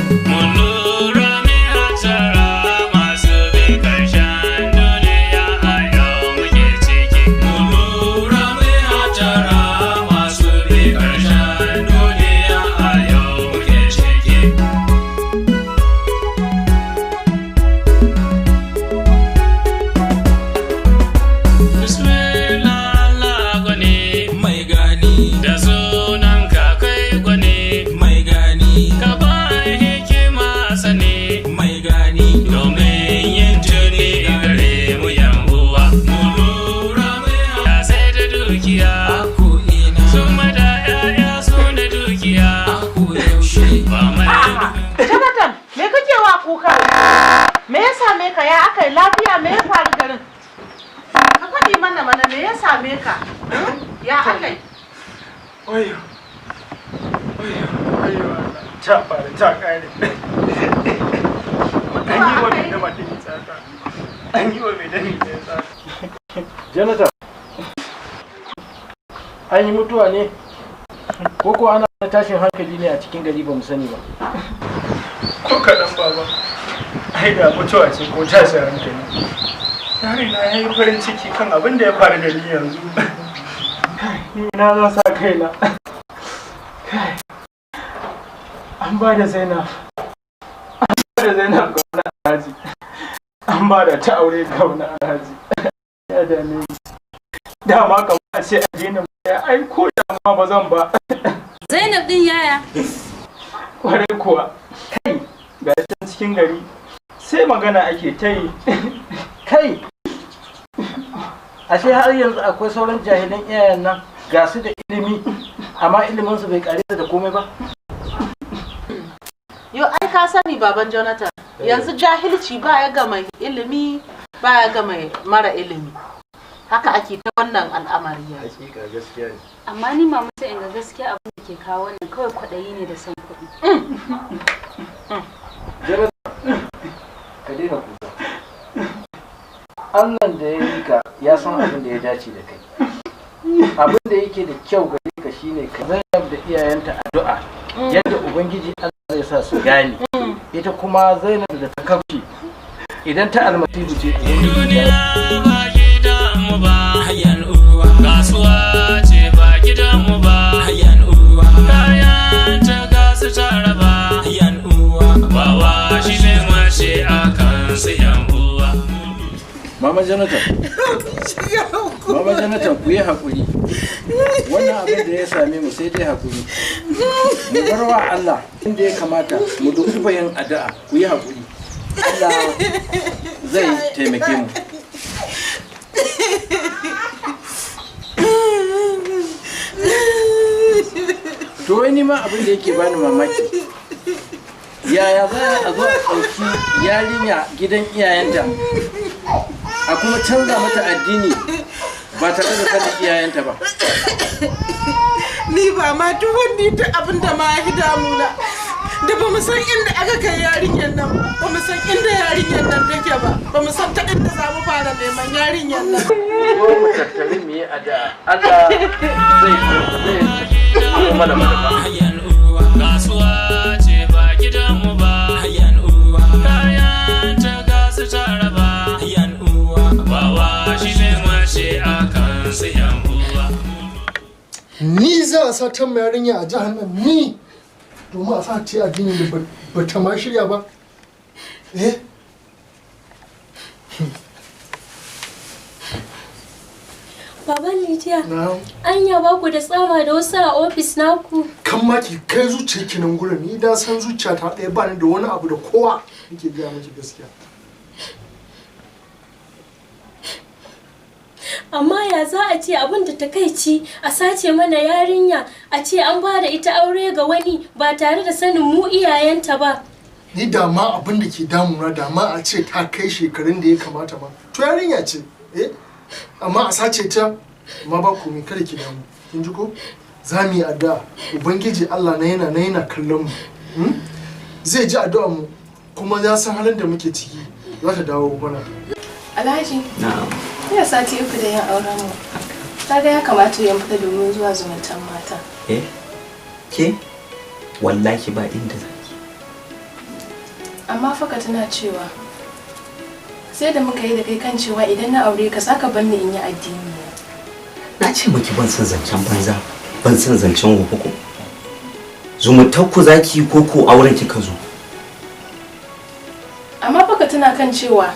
Mun lura mai hatara masu bi karshen duniya a yau muke ciki. Mun lura mai hatara masu bi karshen duniya a yau muke ciki. Bismillah Allah gwani Mai gani. Da sunan ka kai gwani Mai gani. Ka ba hikima sani Mai gani. Domin yin tuni gare mu yan uwa. Mu lura mai ya sai da dukiya Ko ina. Su da 'ya'ya su da dukiya Ko yaushe. Ba mai Jonathan, me kake wa kuka? Me ya same ka? Ya aka yi lafiya? Me ya faru garin? Ka faɗi mana mana, me ya same ka? Ya aka yi? Wayo. Wayo, wayo Allah. Ta faru ta kare. An yi wa mai dama ɗin tsata. An yi wa mai dami ɗaya tsata. Jonathan, an yi mutuwa ne ko ko ana tashin hankali ne a cikin gari ba mu sani ba? Ko kaɗan, baba. Ai da mutuwa ce ko tashin hankali. Yare na ya yi farin ciki kan abin da ya faru da ni yanzu. Ni na zan sa kaina. Kai. An ba da Zainab. An ba da Zainab ga wani alhaji. An ba da ta aure ga wani alhaji. Ya dame ni. Dama kamar a ce addinin mu ya ai ko dama ba zan ba. Zainab din, yaya? Kwarai kuwa. Kai, ga can cikin gari sai magana ake ta yi. Kai, ashe har yanzu akwai sauran jahilan iyayen nan, ga su da ilimi amma iliminsu bai kare su da komai ba. Yo ai ka sani, baban Jonathan, yanzu jahilci ba ya ga mai ilimi, ba ya ga mai mara ilimi. Haka ake ta wannan al'amari yanzu. Hakika gaskiya ne. Amma ni mama, sai in ga gaskiya abin da ke kawo wannan kawai kwaɗayi ne da son kuɗi. Jonathan, ka daina kuka. Allah da ya yi ka ya san abin da ya dace da kai. Abin da yake da kyau gare ka shine ka Zainab da iyayenta addu'a yadda Ubangiji Allah zai sa su gane. Ita kuma Zainab da ta kauce, idan ta Almasihu ce, Ubangiji ya Duniya ba gidanmu ba. Hayan uwa. Kasuwa ce ba gidanmu ba. Hayan uwa. Kayan ta gasu ta raba. Hayan uwa. Wawa shi ne mace a kan su yan uwa. Mama Jonathan, Mama Jonathan, ku yi haƙuri. Wannan abin da ya same mu sai dai haƙuri. Mu bar wa Allah inda ya kamata mu dukufa yin addu'a, ku yi haƙuri. Allah zai taimake mu. To wai ni ma abin da yake bani mamaki. Yaya za a zo a ɗauki yarinya gidan iyayenta a kuma canza mata addini ba tare da sanin iyayenta ba? Ni ba ma duk wanda ta abin da ma ya damuna, da ba mu san inda aka kai yarinyar nan ba, ba mu san inda yarinyar nan take ba, ba mu san ta inda za mu fara neman yarinyar nan. Zo mu tattari mu yi addu'a. Allah zai mana madafa. Hayan uwa. Kasuwa ce ba gidanmu ba. Hayan uwa. Kayan ta gasu ta raba. Hayan uwa. Wawa shi ne mace a kan su yan uwa. Ni za a sa ta yarinya a jihar nan, ni domin a sa ta addini da ba ta ma shirya ba, eh. Baban Lidiya, Na. Anya ba ku da tsama da wasu a ofis naku? Kan ma ki kai zuciya ki nan gurin, ni da san zuciya ta ɗaya, ba ni da wani abu da kowa, nake gaya miki gaskiya. Amma ya za a ce abin da takaici, a sace mana yarinya, a ce an ba da ita aure ga wani ba tare da sanin mu iyayenta ba. Ni da ma abin da ke damuna, da ma a ce ta kai shekarun da ya kamata ma, to yarinya ce, eh, amma a sace ta amma ba komai, kada ki damu, kin ji ko? Za mu yi addu'a, Ubangiji Allah na yana kallon mu, Zai ji addu'ar mu kuma ya san halin da muke ciki, za ta dawo mana. Alhaji, Na'am. ina sati 3 da yin auren mu. Kaga ya kamata yin fita domin zuwa zumuntan mata. Eh? Ke? Wallahi ba inda zaki. Amma fa ka tuna cewa sai da muka yi da kai kan cewa idan na aure ka saka bar ni in yi addini na. Na ce miki ban son zancen banza, ban son zancen wofi ko. Zumuntar ku zaki yi ko ko auren kika zo? Amma fa ka tuna kan cewa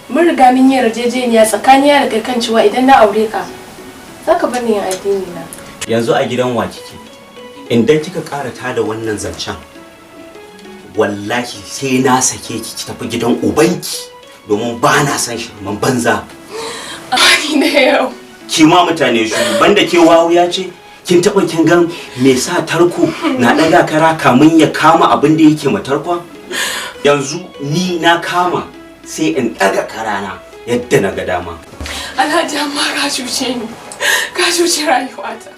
mun riga mun yi yarjejeniya tsakanina da kai kan cewa idan na aure ka zaka bar ni yin addini na. Yanzu a gidan wa kike? Idan kika ƙara tada wannan zancen, wallahi sai na sake ki ki tafi gidan ubanki domin ba na son shi man banza. Ni na yau. Ki ma mutane shi banda ke wawuya ce kin taba kin gan me sa tarko na daga kara kamun ya kama abin da yake ma tarkon? Yanzu ni na kama sai in daga karana yadda na ga dama. Alhaji amma ka cuce ni. Ka cuce rayuwata.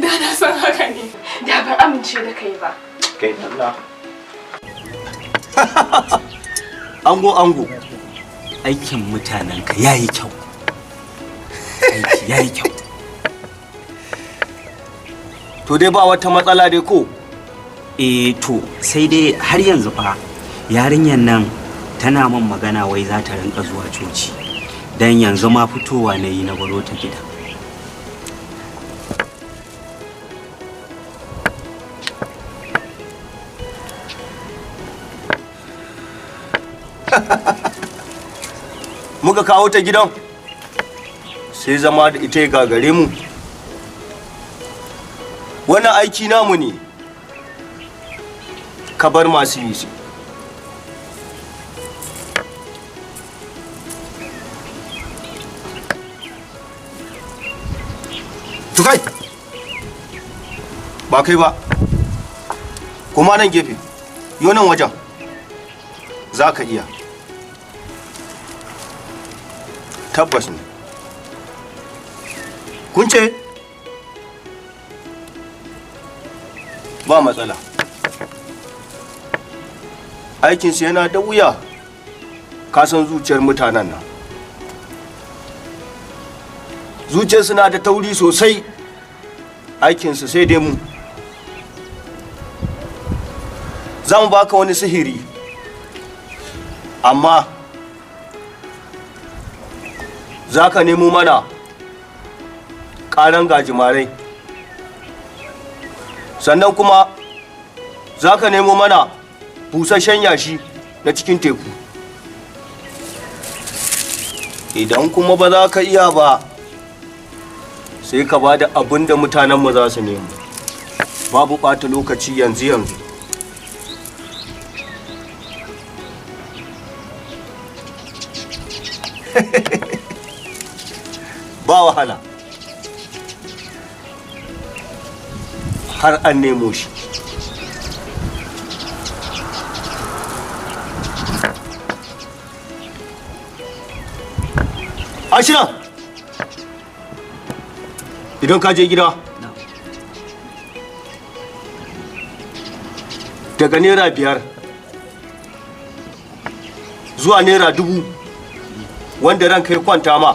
Da na san haka ne. Da ban amince da kai ba. Kai Allah. Ango ango. Aikin mutanen ka yayi kyau. Aiki yayi kyau. To dai ba wata matsala dai ko? Eh to sai dai har yanzu fa yarinyar nan tana min magana wai za ta rinka zuwa coci. Dan yanzu ma fitowa na yi na baro ta gida. Muka kawo ta gidan sai zama da ita ya gagare mu. Wannan aiki namu ne, ka bar masu yi su. Tukai! Ba kai ba, kuma nan gefe, yo nan wajen, za ka iya. Tabbas ne. Kun ce? Ba matsala. Aikinsu yana da wuya, ka san zuciyar mutanen nan. Zuciyarsu na da tauri sosai, aikinsu sai dai mu. Za mu baka wani sihiri, amma za ka nemo mana ƙaran gajimarai, sannan kuma za ka nemo mana busasshen yashi na cikin teku. Idan kuma ba za ka iya ba, sai ka ba da abin da mutanenmu za su nemo. Babu ɓata lokaci yanzu yanzu. Ba wahala. Har an nemo shi. Ashira! Idan ka je gida, daga ₦5 zuwa ₦1000 wanda ranka ya kwanta ma,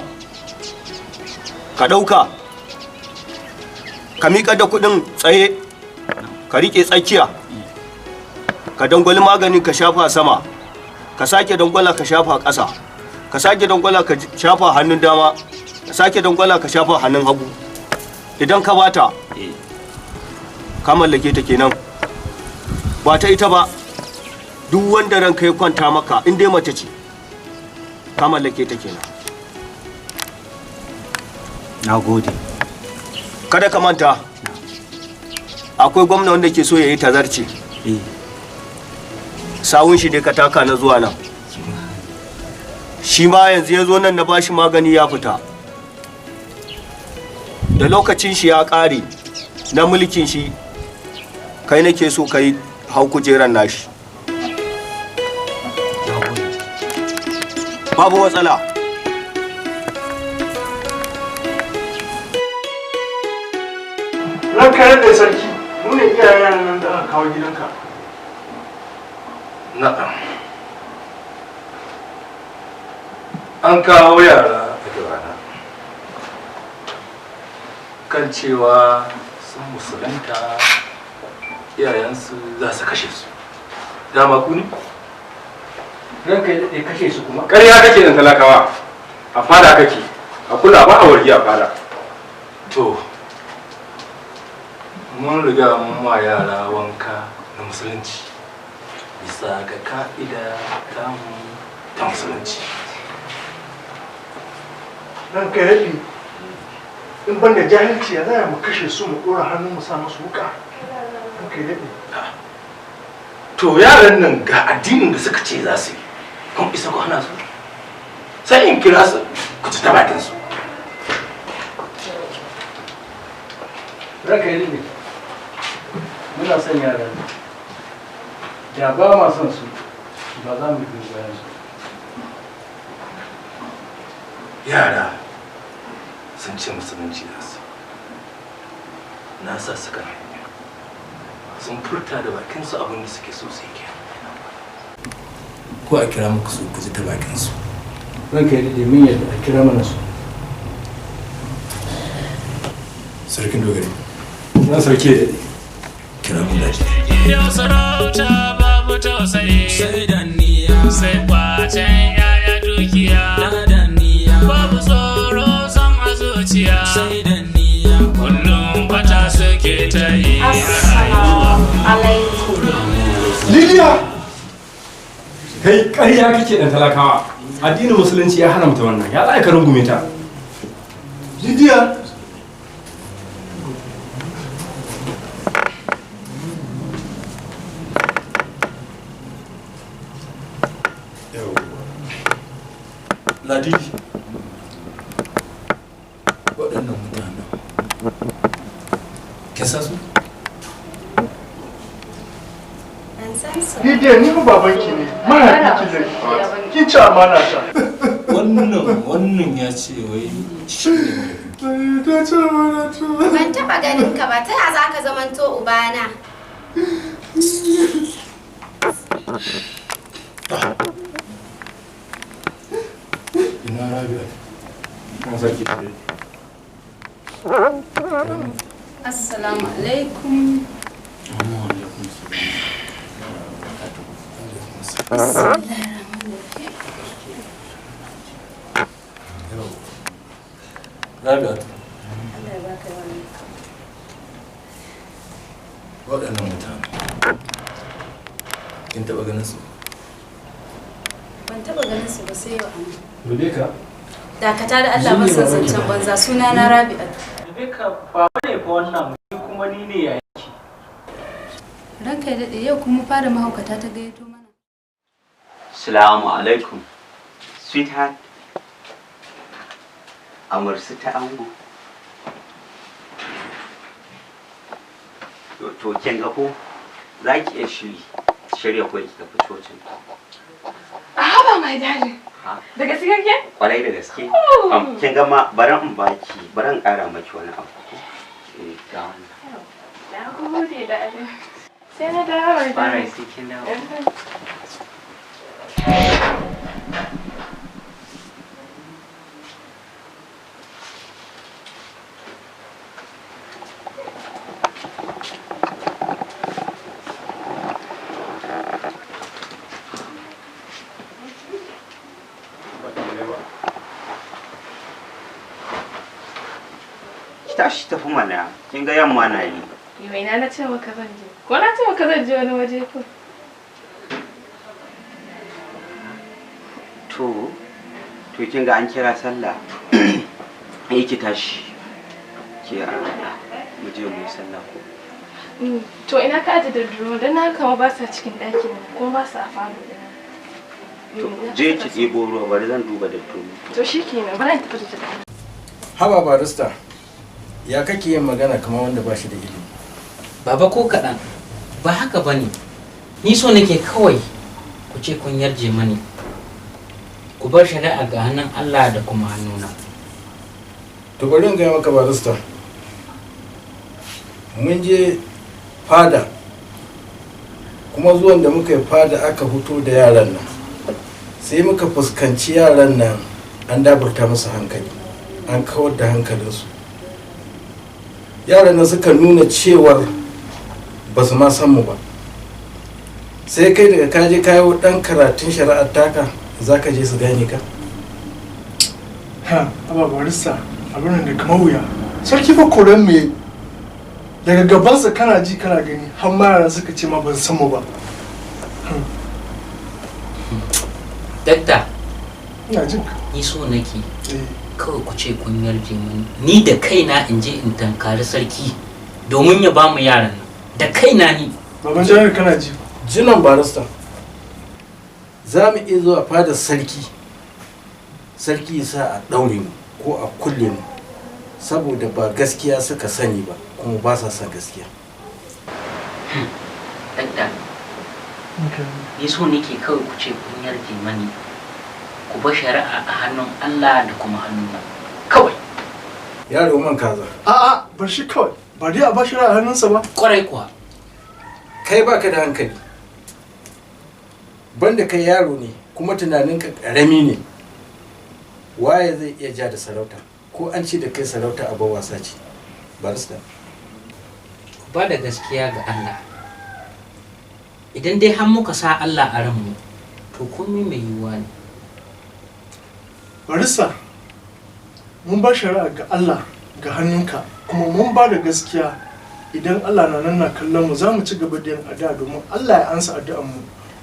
ka ɗauka, ka miƙa da kuɗin tsaye, ka riƙe tsakiya, ka dangwali maganin ka shafa sama, ka sake dangwala ka shafa ƙasa, ka sake dangwala ka shafa hannun dama, ka sake dangwala ka shafa hannun hagu. Idan ka bata, ka mallake ta kenan. Ba ta ita ba, duk wanda ranka ya kwanta maka in dai mace ce, ka mallake ta kenan. Na gode. Kada ka manta, akwai gwamna wanda ke so ya yi tazarce. Sawun shi dai ka taka na zuwa nan. Shi ma yanzu ya zo nan na bashi magani ya fita. Da lokacin shi ya ƙare na mulkin shi, kai nake so ka yi hau kujeran nashi. Babu matsala. Ranka da sarki, mu ne iyayen nan da aka kawo gidanka. Na'am. An kawo yara a gabana kan cewa sun musulunta, iyayensu za su kashe su. Dama ku ne? Ranka ya daɗe, kashe su kuma. Ƙarya kake dan talakawa. A fada kake. A kula ba a wargi a fada. To, mun riga mun ma yara wanka na musulunci bisa ga ka'ida tamu ta musulunci. Ranka ya daɗe, in ban da jahilci ya za mu kashe su mu ɗora hannu mu sa musu wuka? Ranka ya daɗe. To, yaran nan ga addinin da suka ce za su yi, kun isa ku hana su? Sai in kira su ku ci ta bakin su. Ranka ya daɗe, muna son yaran. Da ba ma son su, ba za mu bi bayan su. Yara sun ce musulunci za su yi. Na sa su kan hanya. Sun furta da bakinsu abin da suke so su yi kenan. Ko a kira muku su ku ji ta bakinsu? Ranka ya daɗe, mun yadda a kira mana su. Sarkin dogari. Na sarki ya daɗe. Kira mun daji. Yau sarauta babu tausayi, sai danniya, sai kwacen yaya dukiya, danniya, babu tsoro son a zuciya, sai danniya, kullum fata suke ta yi a rayuwa. Lidiya! Kai, ƙarya kake dan talakawa. Addinin musulunci ya haramta wannan. Ya za ka rungume ta? Lidiya! Ladidi, waɗannan mutanen kin san su? Ban san su. Lidiya, ni fa babanki ne, mahaifinki ne. Kin ci amana ta. Wannan ya ce wai shi ne. Ta ci amana ta. Ban taɓa ganin ka ba, ta ya za ka zamanto ubana? Ina Rabi'a? Na sarki ya daɗe. Assalamu alaikum. Rabi'a, Allah ya baka wani. waɗannan mutanen kin taɓa ganin su? Ban taɓa ganin su ba sai yau anan. Rebecca. Dakata da Allah, ban san zancen banza, suna na Rabi'atu. Rebecca, baba ne fa wannan, ni kuma ni ne yayanki. Ranka ya daɗe, yau kuma fara mahaukata ta gayyato mana. Salamu alaikum, sweetheart. Amarsu ta ango. To, kin ga ko za ki iya shiri shirya ko ki tafi cocin. Haba my darling. Ha? Da gaske kake? Kwarai da gaske. Oh. Kin ga ma bari in baki, bari in ƙara maki wani abu. Eh, ga wannan. Na gode darling. Sai na dawo my darling. Alright, sai kin dawo. Ki tashi tafi mana, kin ga yamma na yi. Yau ina na ce maka zan je. Ko na ce maka zan je wani waje ko? To kin ga an kira sallah. Eh, ki tashi. Ki arwala. Mu je mu yi sallah ko. To, ina ka aje da duro don na kama ba sa cikin ɗakin nan kuma ba sa a falo ɗina. To, je ki ɗebo ruwa, bari zan duba da tuni. To shikenan, bari in tafi da jaka. Haba barista, ya kake yin magana kamar wanda ba shi da ilimi? Baba, ko kaɗan, ba haka ba ne. Ni so nake kawai ku ce kun yarje mani. Ku bar shari'a ga hannun Allah da kuma hannuna. To, bari in gaya maka, barista. Mun je fada, kuma zuwan da muka yi fada aka fito da yaran nan. Sai muka fuskanci yaran nan an daburta musu hankali, an kawar da hankalinsu. Yaran nan suka nuna cewar ba su ma san mu ba. Sai kai daga kaje kayo dan karatun shari'ar taka za ka je su gane ka. Ha, aba barista, abin da kamar wuya. Sarki fa koren me daga gabansa kana ji kana gani har ma yara suka ce ma ban san mu ba. Dakta. Ina jin ka. Ni so nake kawai ku ce kun yarje mani, ni da kaina in je in tankari sarki domin ya bamu yaran nan da kaina ni. Baban Janar, kana ji? Jinan barista, za mu iya zuwa fadar sarki, sarki ya sa a ɗaure mu ko a kulle mu, saboda ba gaskiya suka sani ba kuma ba sa son gaskiya. Dakta, ni so nake kawai ku ce kun yarje mani, ku bar shari'a a hannun Allah da kuma hannuna kawai. Yaro man kaza. A'a, bar shi kawai. Ba dai a ba shi a hannunsa ba. Kwarai kuwa. Kai baka da hankali, banda kai yaro ne kuma tunaninka karami ne. Waye zai iya ja da sarauta? Ko an ce da kai sarauta a wasa ce, barista? Ku ba da gaskiya ga Allah. Idan dai har muka sa Allah a ranmu, to komai mai yiwuwa ne. Barista, mun ba shari'a ga Allah ga hannunka, kuma mun ba da gaskiya. Idan Allah na nan na kallon mu, za mu ci gaba da yin addu'a domin Allah ya ansa addu'an mu,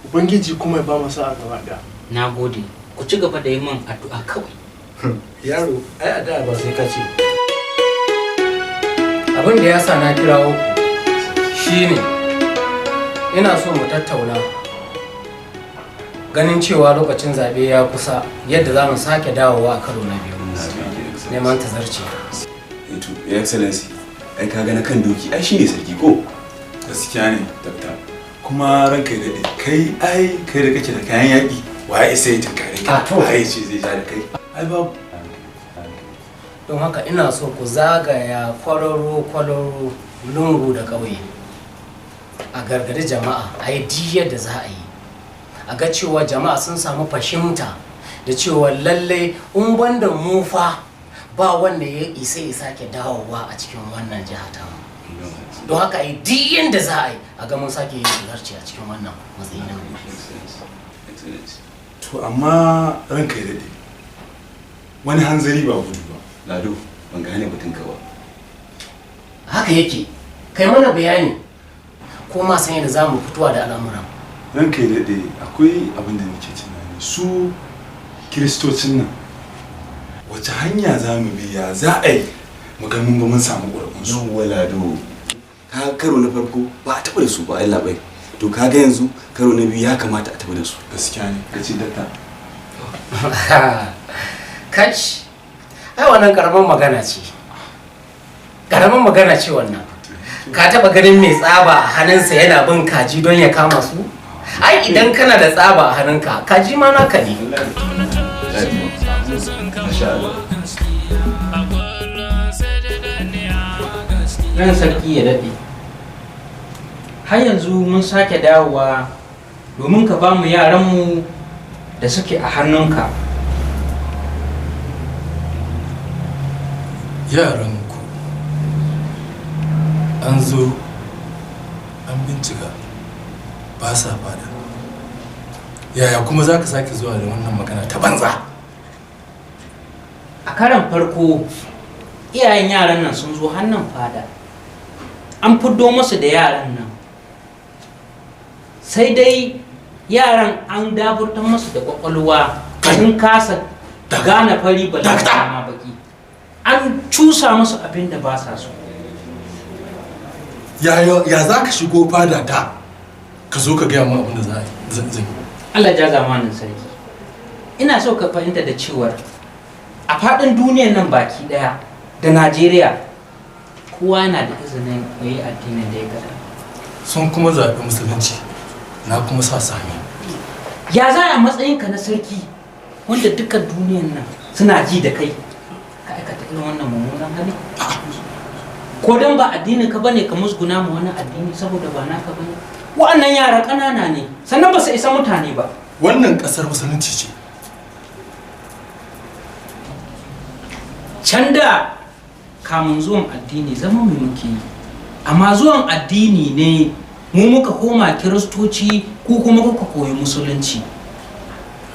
Ubangiji kuma ya ba mu sa'a gaba ɗaya. Na gode, ku ci gaba da yi min addu'a kawai. Yaro, ai addu'a ba sai ka ce. Abin da ya sa na kirawo ku shine ina so mu tattauna, ganin cewa lokacin zaɓe ya kusa, yadda za mu sake dawowa a karo na biyu neman tazarce. To, Your Excellency, ai ka ga na kan doki ai shine sarki ko? Gaskiya ne, dakta. Kuma ranka ya daɗe, kai ai kai da kake da kayan yaƙi, waye isa ya tunkare ka? Waye ce zai ja da kai? Ai babu. Don haka ina so ku zagaya kwararo kwararo, lungu da ƙauye, a gargadi jama'a, a yi diyar da za a yi a ga cewa jama'a sun samu fahimta da cewa lallai in banda mu fa ba wanda ya isa ya sake dawowa a cikin wannan jiha ta mu. Don haka a yi duk yadda za a yi a ga mun sake yin shigarci a cikin wannan matsayi na. To amma ranka ya daɗe, wani hanzari ba gudu ba. Lado, ban gane batun ka ba. Haka yake, kai mana bayani ko ma san yadda za mu fitowa da al'amuran. Ranka ya daɗe, akwai abin da nake tunani. Su kiristocin nan, wace hanya za mu bi, ya za a yi mu ga mun ba mun samu ƙuri'unsu? Yawwa Lado, ka karo na farko ba a taɓa da su ba ai labai. To ka ga yanzu karo na biyu ya kamata a taɓa da su. Gaskiya ne, ka ce dakta. Kash, ai wannan karamin magana ce. Karamin magana ce wannan. Ka taba ganin mai tsaba a hannunsa yana bin kaji don ya kama su? Ai idan kana da tsaba a hannunka, kaji ma naka ne. Ran sarki ya daɗe, har yanzu mun sake dawowa domin ka ba mu yaranmu da suke a hannunka. Yaranku an zo an bincika ba sa fada, yaya kuma za ka sake zuwa da wannan magana ta banza? A karan farko iyayen yaran nan sun zo hannun fada, an fiddo musu da yaran nan, sai dai yaran an daburtar musu da kwakwalwa, sun kasa gane fari balantana ma baki, an cusa musu abin da ba sa so. Ya za ka shigo fada ta ka zo ka gaya min abin da za a yi zan yi? Allah ja zamanin sarki, ina so ka fahimta da cewar a faɗin duniyar nan baki ɗaya da Najeriya, kowa yana da izinin ya yi addinin da ya gada. Sun kuma zaɓi musulunci, na kuma sa sami. Ya za a matsayinka na sarki wanda dukkan duniyar nan suna ji da kai, ka aikata irin wannan mummunan hali? Ko dan ba addinin ka bane ka musguna ma wani addini saboda ba naka bane? Wa'annan yara ƙanana ne, sannan ba su isa mutane ba. Wannan ƙasar musulunci ce. Can da kamun zuwan addini zama mu muke yi, amma zuwan addini ne Mu muka koma kiristoci, ku kuma kuka koyi musulunci.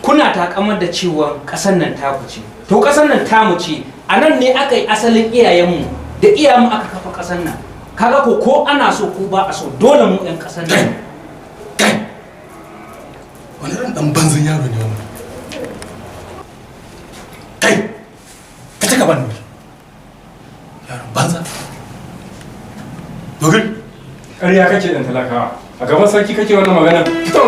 Kuna takamar da cewa ƙasar nan taku ce. To ƙasar nan tamu ce, a nan ne aka yi asalin iyayenmu, da iyayenmu aka kafa ƙasar nan. Kaga ko ana so ko ba a so, dole mu 'yan ƙasar nan. Wani irin dan banzan yaro ne wannan? Kai, ka ci gaban nuri. Yaron banza. Dogir. Ƙarya kake dan talakawa. A gaban sarki kake wannan magana. Fito!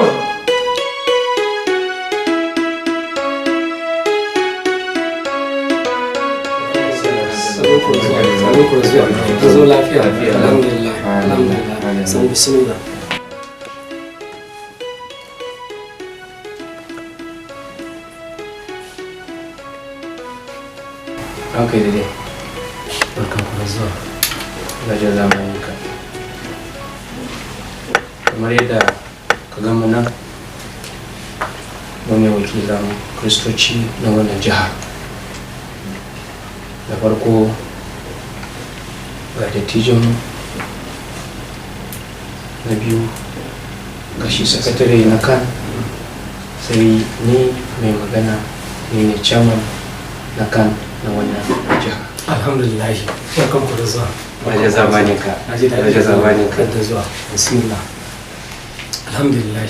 Zo lafiya. Alhamdulillah. Alhamdulillah. San bismillah. Ranka yi daidai. Barkan ku da zuwa. Gajen zamaninka. Kamar yadda ka gama nan, mu ne wakilan Kiristoci na wannan jiha. Da farko ga dattijonmu, na biyu ga shi sakatare na kan, sai ni mai magana ni ne chairman na kan na wannan jiha. Alhamdulillah. Barkan ku da zuwa. Gajen zamaninka. Na ji daɗi. Gajen zamaninka. Da zuwa. Bismillah. Alhamdulillah.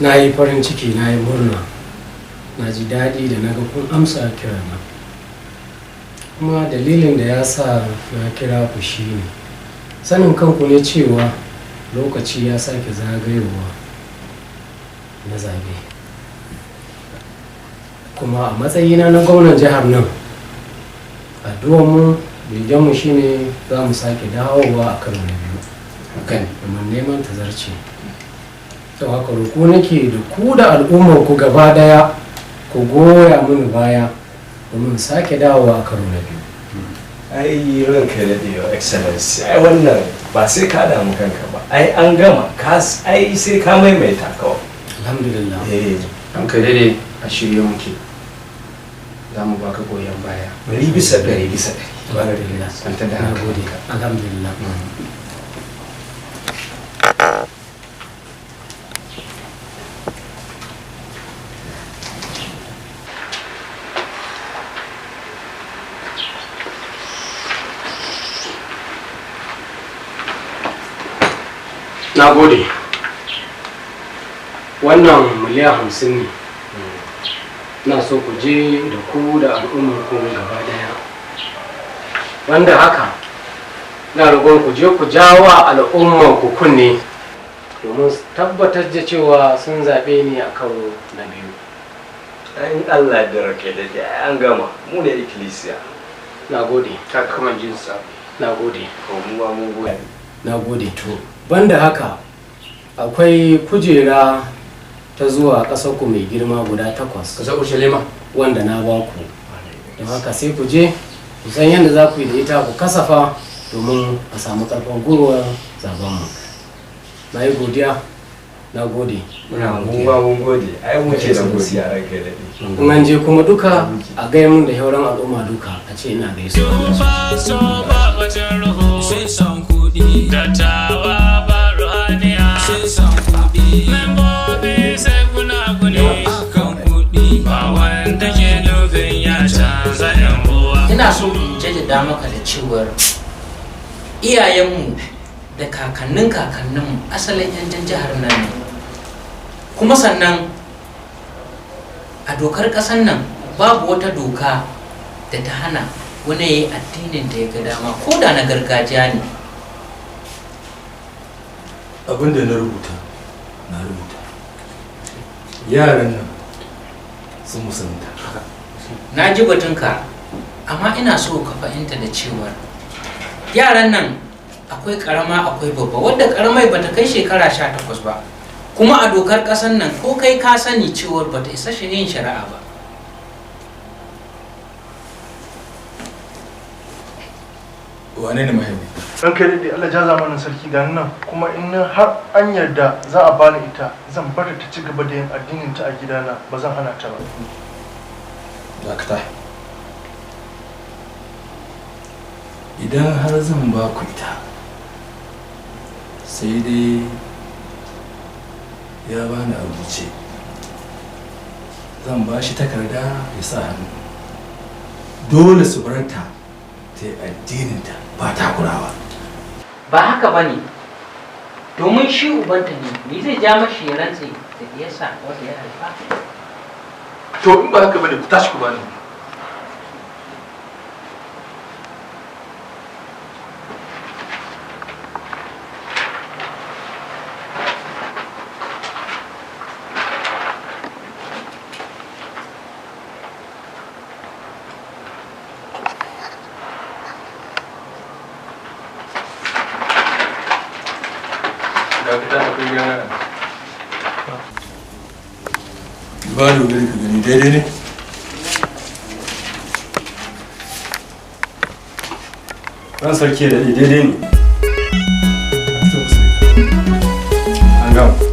Na yi farin ciki, na yi murna. Na ji daɗi da na ga kun amsa kirana. Kuma dalilin da ya sa na kira ku shi ne, sanin kanku ne cewa lokaci ya sake zagayowa na zabe. Kuma a matsayina na gwamnan jihar nan, addu'armu, begenmu shine za mu sake dawowa a karo na biyu domin neman tazarce. Don haka roƙo nake da ku da al'ummar ku gaba daya ku goya mini baya domin sake dawowa a karo na biyu. Ai ranka ya daɗe, your excellency, ai wannan ba sai ka damu kanka ba, ai an gama ka, ai sai ka maimaita kawai. Alhamdulillah. Eh. Ranka daidai, a shirye muke. Za mu baka goyon baya. 100% bisa ɗari. Alhamdulillah. Kwantar da Na gode. hankalinka. Alhamdulillah. Na gode. Wannan miliyan 50 ne. Na so ku je da ku da al'ummar ku gaba daya. Wanda haka, na roƙon ku je ku jawo al'ummar ku kunne domin su tabbatar da cewa sun zaɓe ni a karo na biyu. In Allah da rake da ai an gama, mu ne ikkilisiya. Na gode. Ta kama jinsa. Na gode. Ko mu ma mun gode. Na gode. To, banda haka akwai kujera ta zuwa ƙasar ku mai girma guda takwas. Ƙasar Urshalima? Wanda na ba ku. Don haka sai ku je ku san yadda za ku yi da ita, ku kasafa domin a samu ƙarfin gwiwar zabenmu. Na yi godiya, na gode. Muna mu ma mun gode, ai mu ce da godiya, ranka ya daɗe. In an je kuma duka a gaya mun da shauran al'umma duka a ce ina gaisuwa. Fasto ba batun ruhu sai son kuɗi. Dattawa ba ruhaniya sai son kuɗi. Membobi sai gunaguni kan kuɗi. Ba wanda ke nufin ya canza yan uwa. Ina so in jaddada maka da cewar iyayenmu da kakannin kakanninmu asalin 'yan jihar nan ne. Kuma sannan a dokar ƙasar nan babu wata doka da ta hana wani ya yi addinin da ya ga dama, ko da na gargajiya ne. Abin da na rubuta, na rubuta. Yaran nan sun musulunta. Na ji batunka, amma ina so ka fahimta da cewar yaran nan akwai karama akwai babba, wadda karamai bata kai shekara 18 ba, kuma a dokar ƙasar nan ko kai ka sani cewar bata isa shi yin shari'a ba. Wane ne mahaifi? Ranka ya daɗe, Allah ja zamanin sarki, ga nan kuma in har an yarda za a bani ita, zan bar ta ci gaba da yin addinin ta a gidana, ba zan hana ta ba. Dakata. Idan har zan ba ku ita, Sai dai ya bani a rubuce. Zan ba shi takarda ya sa hannu. Dole su bar ta ta yi addininta ba takurawa. Ba haka ba ne, domin shi ubanta ne, me zai ja mashi ya rantse da diyarsa wanda ya haifa? To in ba haka bane ku tashi ku bani. Dakata, akwai gyara. Ba da wuri ka gani daidai ne. Ran sarki ya daɗe, daidai ne. An gama.